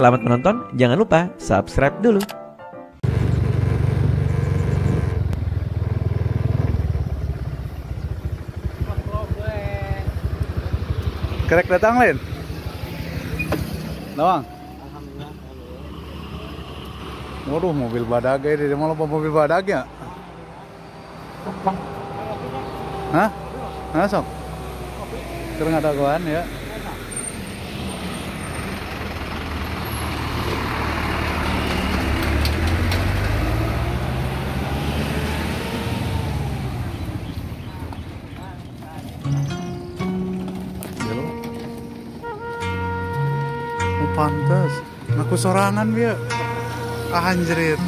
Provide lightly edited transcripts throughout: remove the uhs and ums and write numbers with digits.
Selamat menonton, jangan lupa subscribe dulu. Kerek datang lain? Nawang? Waduh, mobil badag ya, dia mau lupa mobil badag ya? Hah? Hah sok? Keur ngadagoan ya? Pantes, ngaku sorangan dia, anjrit.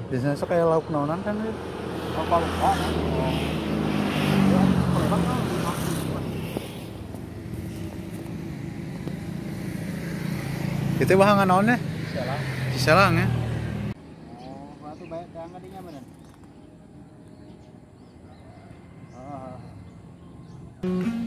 Biasanya kayak lauk naonan kan gitu. Apa lupa? Itu bahangan naonnya? Ciselang. Ciselang ya. Oh, berarti banyak banget dinya bener. Oh.